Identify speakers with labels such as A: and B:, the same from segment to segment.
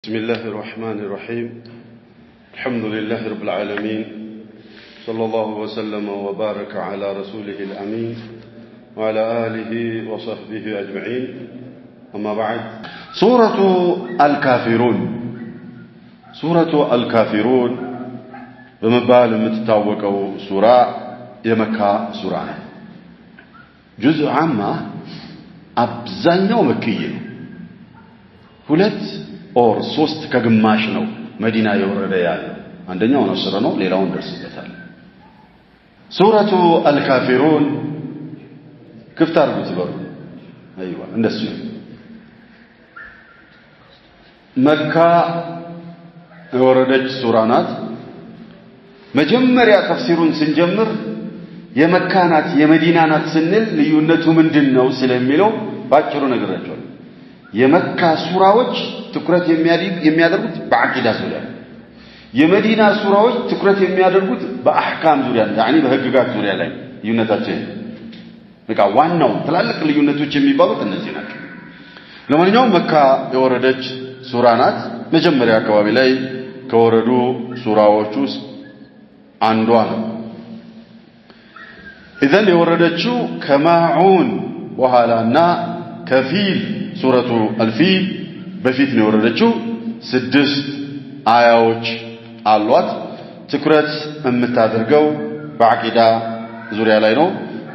A: بسم الله الرحمن الرحيم. الحمد لله رب العالمين، صلى الله وسلم وبارك على رسوله الأمين وعلى آله وصحبه أجمعين. أما بعد، سورة الكافرون سورة الكافرون በመባል የምትታወቀው ሱራ የመካ ሱራ ነው። ጁዝእ ዓማ አብዛኛው መክይ ነው። ሁለት or ሶስት ከግማሽ ነው መዲና የወረደ ያለው። አንደኛው ነስር ነው፣ ሌላውን ደርስበታል። ሱረቱ አልካፊሩን ክፍት አድርጉት በሩ። አይዋ እንደሱ መካ የወረደች ሱራ ናት። መጀመሪያ ተፍሲሩን ስንጀምር የመካ ናት የመዲና ናት ስንል ልዩነቱ ምንድን ነው ስለሚለው ባጭሩ ነግራቸዋለሁ። የመካ ሱራዎች ትኩረት የሚያደርጉት በዓቂዳ ዙሪያ ነው። የመዲና ሱራዎች ትኩረት የሚያደርጉት በአሕካም ዙሪያ ነው፣ ያኒ በህግጋት ዙሪያ ላይ ልዩነታቸው በቃ ዋናው ትላልቅ ልዩነቶች የሚባሉት እነዚህ ናቸው። ለማንኛውም መካ የወረደች ሱራ ናት። መጀመሪያ አካባቢ ላይ ከወረዱ ሱራዎች ውስጥ አንዷ ነው። ኢዘን የወረደችው ከማዑን በኋላና ከፊል ሱረቱ አልፊል በፊት ነው የወረደችው። 6 አያዎች አሏት። ትኩረት የምታደርገው በዓቂዳ ዙሪያ ላይ ነው።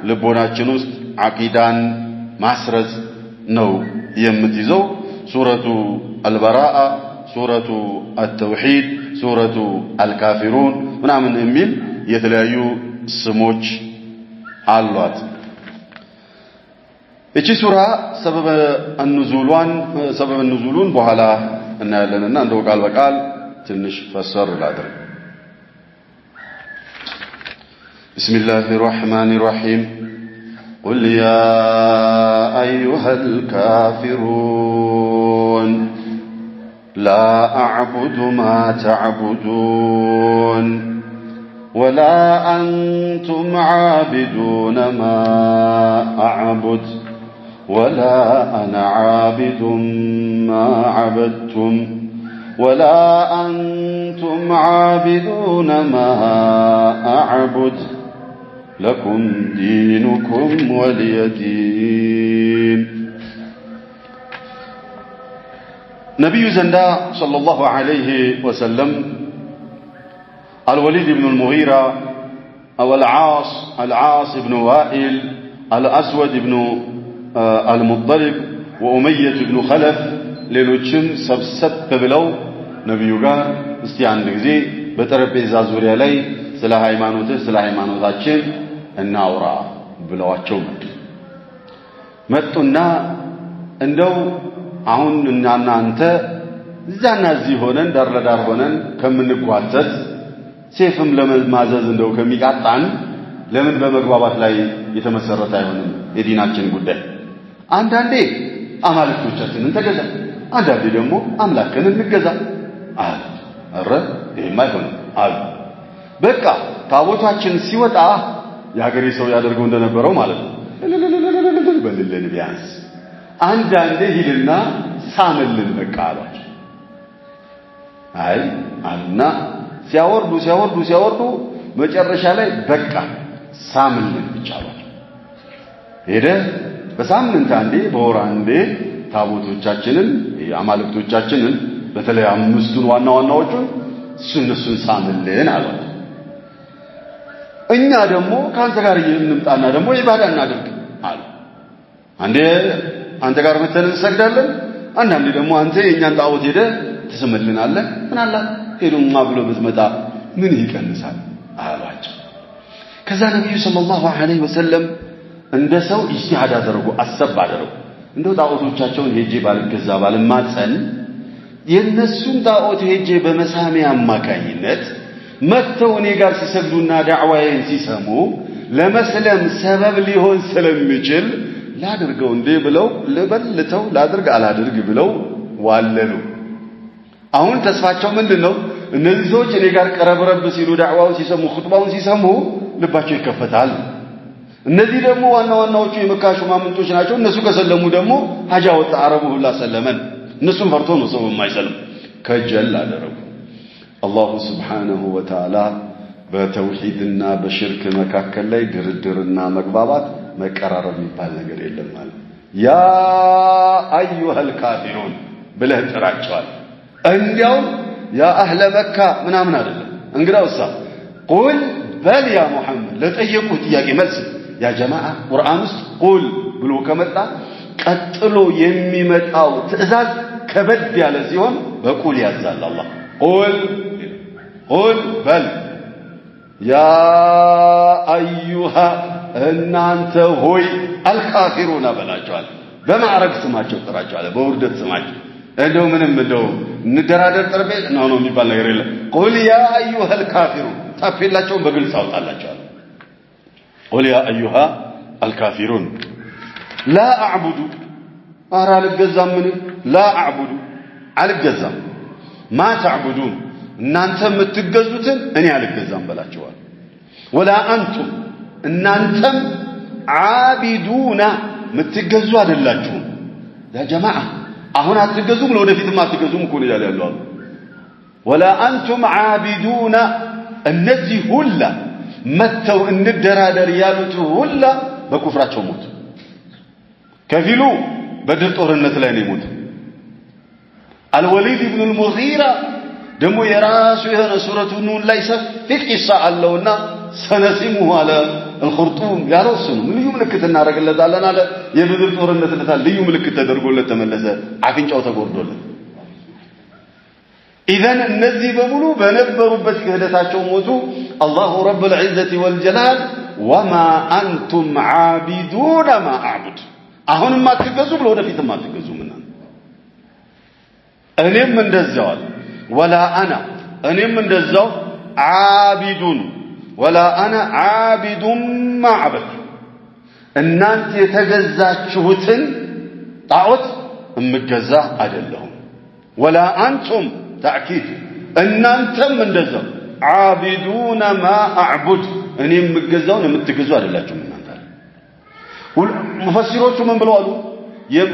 A: ልቦናችን ውስጥ ዓቂዳን ማስረጽ ነው የምትይዘው። ሱረቱ አልበራአ፣ ሱረቱ አተውሂድ፣ ሱረቱ አልካፊሩን ምናምን የሚል የተለያዩ ስሞች አሏት። እቺ ሱራ ሰበበ ኑዙሉን በኋላ እናያለንና እንደው ቃል በቃል ትንሽ ፈሰር ላድርግ። بسم الله الرحمن الرحيم. قل يا أيها الكافرون لا أعبد ما تعبدون ولا أنتم عابدون ما أعبد ولا أنا عابد ما عبدتم ولا أنتم عابدون ما أعبد لكم دينكم ولي دين። ነቢዩ ዘንዳ صلى الله عليه وسلم አልወሊድ ብኑ ልሙጊራ أو العاص بن وائل الأسود بن المطلب وأمية بن خلف ሌሎችም ሰብሰብ ብለው ነቢዩ ጋር እስቲ አንድ ጊዜ በጠረጴዛ ዙሪያ ላይ ስለ ሃይማኖትህ ስለ ሃይማኖታችን እናውራ ብለዋቸው መጡ። መጡና እንደው አሁን እኛና አንተ እዛና እዚህ ሆነን ዳር ለዳር ሆነን ከምንጓተት ሴፍም ለመማዘዝ እንደው ከሚቃጣን ለምን በመግባባት ላይ የተመሰረተ አይሆንም የዲናችን ጉዳይ? አንዳንዴ አማልክቶቻችንን ተገዛ፣ አንዳንዴ ደግሞ አምላክን እንገዛ አሉ። ኧረ ይሄማ አይሆንም አሉ። በቃ ታቦታችን ሲወጣ የሀገሬ ሰው ያደርገው እንደነበረው ማለት ነው በልልን፣ ቢያንስ አንዳንዴ ሂድና ሳምልን በቃ አሏቸው። አይ አሉና ሲያወርዱ ሲያወርዱ ሲያወርዱ መጨረሻ ላይ በቃ ሳምልን ብቻ አሏቸው። ሄደ በሳምንት አንዴ በወር አንዴ ታቦቶቻችንን አማልክቶቻችንን በተለይ 5ቱን ዋና ዋናዎቹን እነሱን ሳምልን አሏቸው። እኛ ደግሞ ከአንተ ጋር እንምጣና ደግሞ ኢባዳ እናድርግ አሉ። አንዴ አንተ ጋር መተን እንሰግዳለን፣ አንዳንዴ ደግሞ አንተ የእኛን ጣዖት ሄደህ ትስምልናለህ። ምን አላት ሄዱማ ብሎ ብትመጣ ምን ይቀንሳል አሏቸው። ከዛ ነቢዩ صلى الله عليه وسلم እንደ ሰው ኢጅቲሃድ አደረጉ፣ አሰብ አደረጉ። እንደው ጣዖቶቻቸውን ሄጄ ባልገዛ ባልማጸን የእነሱን ጣዖት ሄጄ በመሳሚያ አማካኝነት መጥተው እኔ ጋር ሲሰግዱና ዳዕዋዬን ሲሰሙ ለመስለም ሰበብ ሊሆን ስለሚችል ላድርገው እንዴ ብለው ልበልተው ላድርግ አላድርግ ብለው ዋለሉ። አሁን ተስፋቸው ምንድን ነው? እነዚህ ሰዎች እኔ ጋር ቀረብረብ ሲሉ ዳዕዋውን ሲሰሙ ኹጥባውን ሲሰሙ ልባቸው ይከፈታል። እነዚህ ደግሞ ዋና ዋናዎቹ የመካ ሹማምንቶች ናቸው። እነሱ ከሰለሙ ደግሞ ሀጃ ወጣ አረቡ ሁላ ሰለመን። እነሱን ፈርቶ ነው ሰው የማይሰልም። ከጀል አደረጉ። الله سبحانه وتعالى በተውሂድና በሽርክ መካከል ላይ ድርድርና መግባባት መቀራረብ የሚባል ነገር የለም ማለት يا أيها الكافرون ብለህ ጥራቸዋል። እንዲያውም يا أهل مكة ምናምን አይደለም። እንግዳውሳ قل በል يا محمد ለጠየቁህ ጥያቄ መልስ يا جماعة ቁርአን ውስጥ قل ብሎ ከመጣ ቀጥሎ የሚመጣው ትዕዛዝ ከበድ ያለ ሲሆን በ قل ያዛል አላህ። قل قل በል يا أيها እናንተ ሆይ الكافرون በላቸዋል። በማዕረግ ስማቸው ጥራቸዋል፣ በውርደት ስማቸው። እንደው ምንም እንደው እንደራደር ጠረጴዛ ነው ነው የሚባል ነገር የለም። قل يا أيها الكافرون ታፔላቸውን በግልጽ አውጣላቸዋል። قل يا أيها الكافرون لا أعبد ኧረ አልገዛም። ምን لا أعبد አልገዛም፣ ما تعبدون እናንተ የምትገዙትን እኔ አልገዛም በላቸዋል። ولا أنتم እናንተም عابدون የምትገዙ አይደላችሁም። يا جماعة አሁን አትገዙም፣ ለወደፊትም አትገዙም እኮ ነው እያለ ያለው። ولا أنتم عابدون እነዚህ ሁላ መተው እንደራደር ያሉት ሁላ በኩፍራቸው ሞቱ። ከፊሉ በድር ጦርነት ላይ ነው የሞተው። አልወሊድ ኢብኑል ሙጊራ ደግሞ የራሱ የሆነ ሱረቱ ኑን ላይ ሰፊ ቂሳ አለውና سنسمه على الخرطوم ያለው እሱ ነው። ልዩ ምልክት እናደርግለታለን አለ። የበድር ጦርነት ዕለት ልዩ ምልክት ተደርጎለት ተመለሰ፣ አፍንጫው ተጎርዶለት። إذن እነዚህ በሙሉ በነበሩበት ክህደታቸው ሞቱ። الله رب العزة والجلال وما أنتم عابدون ما أعبد፣ አሁንም አትገዙም፣ ለወደፊትም አትገዙም። እናንተ እኔም እንደዛው አለ። ولا أنا እኔም እንደዛው عابد ولا أنا عابد ما عبدتم እናንተ የተገዛችሁትን ጣዖት እምገዛ አይደለሁም። ولا أنتم تأكيد እናንተም እንደዛው عابدون ما أعبد እኔ የምገዛውን የምትገዙ አይደላችሁም እናንተ። ሙፈሲሮቹ ምን ብለው አሉ?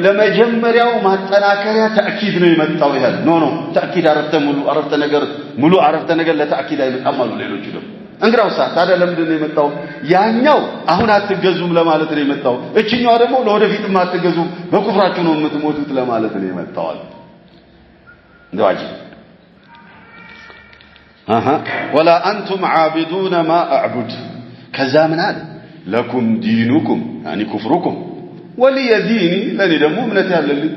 A: ለመጀመሪያው ማጠናከሪያ تأكيد ነው የመጣው። ይላል no no تأكيድ አረፍተ ሙሉ አረፍተ ነገር ሙሉ አረፍተ ነገር ለ تأكيد አይመጣም አሉ ሌሎቹ ደግሞ። እንግዲያውሳ ታዲያ ለምንድን ነው የመጣው? ያኛው አሁን አትገዙም ለማለት ነው የመጣው። እችኛዋ ደግሞ ለወደፊትም አትገዙም በኩፍራችሁ ነው የምትሞቱት ለማለት ነው የመጣው አሉ። እንደው አጂብ አሃ ولا أنتم عابدون ما أعبد ከዛ ምን አለ لكم دينكم يعني كفركم ولي ديني ለእኔ ደግሞ እምነት ያለልኝ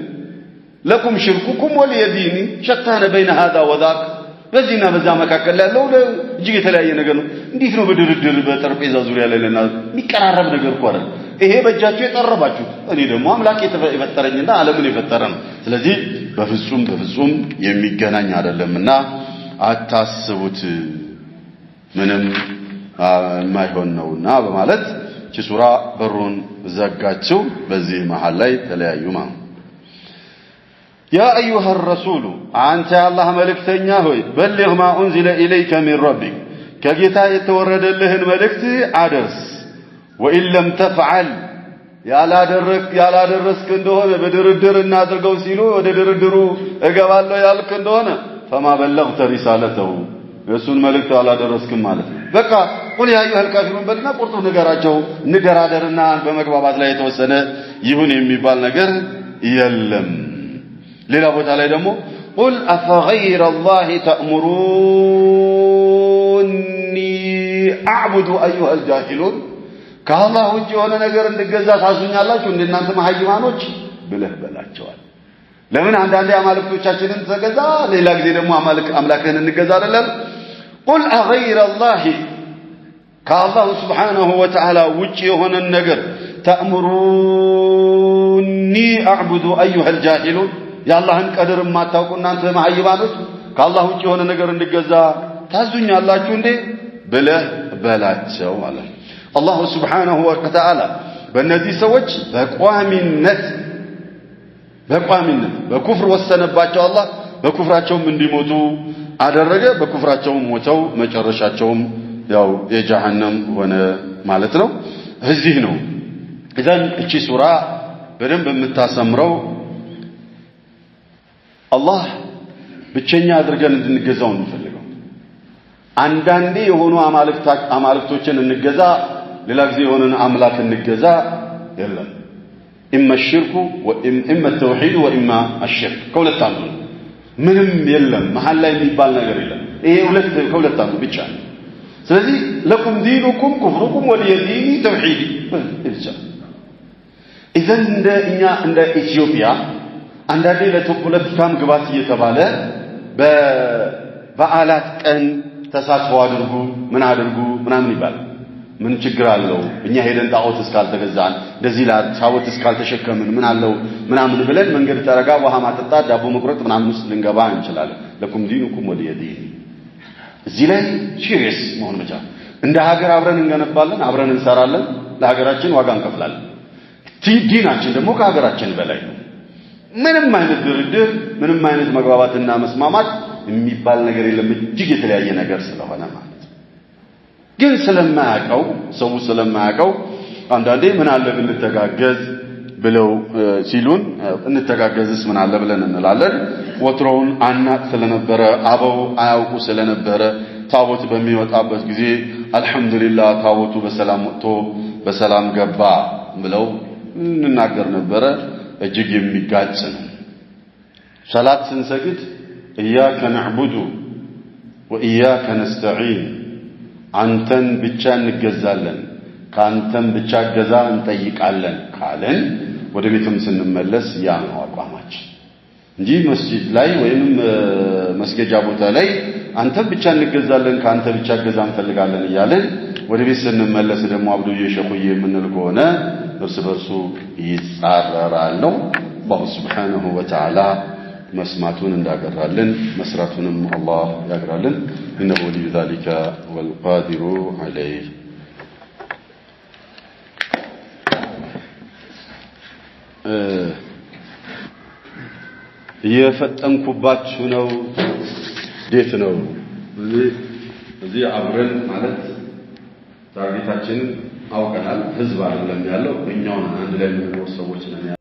A: لكم شرككم ولي ديني شتان بين هذا وذاك በዚህና በዛ መካከል ያለው እጅግ የተለያየ ነገር ነው። እንዴት ነው በድርድር በጠረጴዛ ዙሪያ ላይ ለና የሚቀራረብ ነገር እኮ አይደለም። ይሄ በእጃችሁ የጠረባችሁት፣ እኔ ደግሞ አምላክ የፈጠረኝና ዓለምን የፈጠረ ነው። ስለዚህ በፍጹም በፍጹም የሚገናኝ አይደለምና አታስቡት፣ ምንም የማይሆን ነውና በማለት እቺ ሱራ በሩን ዘጋችው። በዚህ መሃል ላይ ተለያዩ ማለት يا أيها الرسول አንተ የአላህ መልእክተኛ ሆይ بلغ ما أنزل إليك من ربك ከጌታ የተወረደልህን መልእክት አደርስ። وإن لم تفعل ያላደረስክ እንደሆነ በድርድር እናድርገው ሲሉ ወደ ድርድሩ እገባለሁ ያልክ እንደሆነ فما بلغت رسالته የእሱን መልእክት አላደረስክም ማለት ነው። በቃ قل يا أيها الكافرون በልና ቁርጡ ንገራቸው። እንደራደርና በመግባባት ላይ የተወሰነ ይሁን የሚባል ነገር የለም። ሌላ ቦታ ላይ ደግሞ قل أفغير الله تأمروني أعبد أيها الجاهلون ከአላህ ውጭ የሆነ ነገር እንድገዛ ታዙኛላችሁ እንደ እናንተ መሀይማኖች ብለህ በላቸዋል። ለምን አንዳንዴ አማልክቶቻችንን ተገዛ፣ ሌላ ጊዜ ደግሞ አምላክህን እንገዛ አይደለም። قل أغير الله ከ الله سبحانه وتعالى ውጭ የሆነን ነገር تأمروني أعبد أيها الجاهلون የአላህን ቀድር የማታውቁ እናንተ መሀይማኖች ከአላህ ውጭ የሆነ ነገር እንድገዛ ታዙኛላችሁ እንዴ ብለህ በላቸው ማለት ነው። الله سبحانه وتعالى በእነዚህ ሰዎች በቋሚነት በኩፍር ወሰነባቸው። አላህ በኩፍራቸውም እንዲሞቱ አደረገ። በኩፍራቸውም ሞተው መጨረሻቸውም ያው የጀሃነም ሆነ ማለት ነው። እዚህ ነው إذن እቺ ሱራ በደንብ የምታሰምረው አላህ ብቸኛ አድርገን እንድንገዛው ነው የሚፈልገው። አንዳንዴ የሆኑ አማልክቶችን እንገዛ፣ ሌላ ጊዜ የሆነን አምላክ እንገዛ የለም። إما الشرك وإما التوحيد وإما الشرك ከሁለት አንዱ ነው። ምንም የለም፣ መሀል ላይ የሚባል ነገር የለም። ይሄ ሁለት ከሁለት አንዱ ብቻ ነው። ስለዚህ لكم دينكم كفركم ولي ديني توحيدي ብቻ። إذن እንደ እኛ እንደ ኢትዮጵያ አንዳንዴ ለፖለቲካም ግባት እየተባለ በበዓላት ቀን ተሳትፎ አድርጉ ምን አድርጉ ምናምን ይባላል። ምን ችግር አለው? እኛ ሄደን ጣዖት እስካልተገዛን እንደዚህ ታቦት እስካልተሸከምን ምን አለው ምናምን ብለን መንገድ ጠረጋ፣ ውሃ ማጠጣት፣ ዳቦ መቁረጥ ምናምን ውስጥ ልንገባ እንችላለን። لكم دينكم ولي دين። እዚህ ላይ serious መሆን መቻል። እንደ ሀገር አብረን እንገነባለን፣ አብረን እንሰራለን፣ ለሀገራችን ዋጋ እንከፍላለን። ዲናችን ደግሞ ከሀገራችን በላይ ነው። ምንም አይነት ድርድር፣ ምንም አይነት መግባባትና መስማማት የሚባል ነገር የለም። እጅግ የተለያየ ነገር ስለሆነ ማለት ግን ስለማያውቀው ሰው ስለማያውቀው አንዳንዴ ምን አለ ብንተጋገዝ ብለው ሲሉን እንተጋገዝስ ምን አለ ብለን እንላለን። ወትሮውን አናቅ ስለነበረ አበው አያውቁ ስለነበረ ታቦት በሚወጣበት ጊዜ አልሐምዱሊላህ ታቦቱ በሰላም ወጥቶ በሰላም ገባ ብለው እንናገር ነበረ። እጅግ የሚጋጭ ነው። ሰላት ስንሰግድ إياك نعبد وإياك نستعين፣ አንተን ብቻ እንገዛለን ከአንተን ብቻ እገዛ እንጠይቃለን ካለን ወደ ቤትም ስንመለስ ያ ነው አቋማችን እንጂ መስጂድ ላይ ወይም መስገጃ ቦታ ላይ አንተን ብቻ እንገዛለን ከአንተ ብቻ እገዛ እንፈልጋለን እያለን ወደ ቤት ስንመለስ ደግሞ አብዱዬ ሸኹዬ የምንል ከሆነ እርስ በርሱ ይጻረራል ነው። አላሁ ሱብሓነሁ ወተዓላ መስማቱን እንዳገራልን መስራቱንም አላህ ያግራልን። إنه ولي ذلك والقادر عليه። እየፈጠንኩባችሁ ነው። እንዴት ነው? እዚህ አብረን ማለት target ኣችንን አውቀናል። ህዝብ አይደለም ያለው እኛው ነን፣ አንድ ላይ የምንኖር ሰዎች ነን።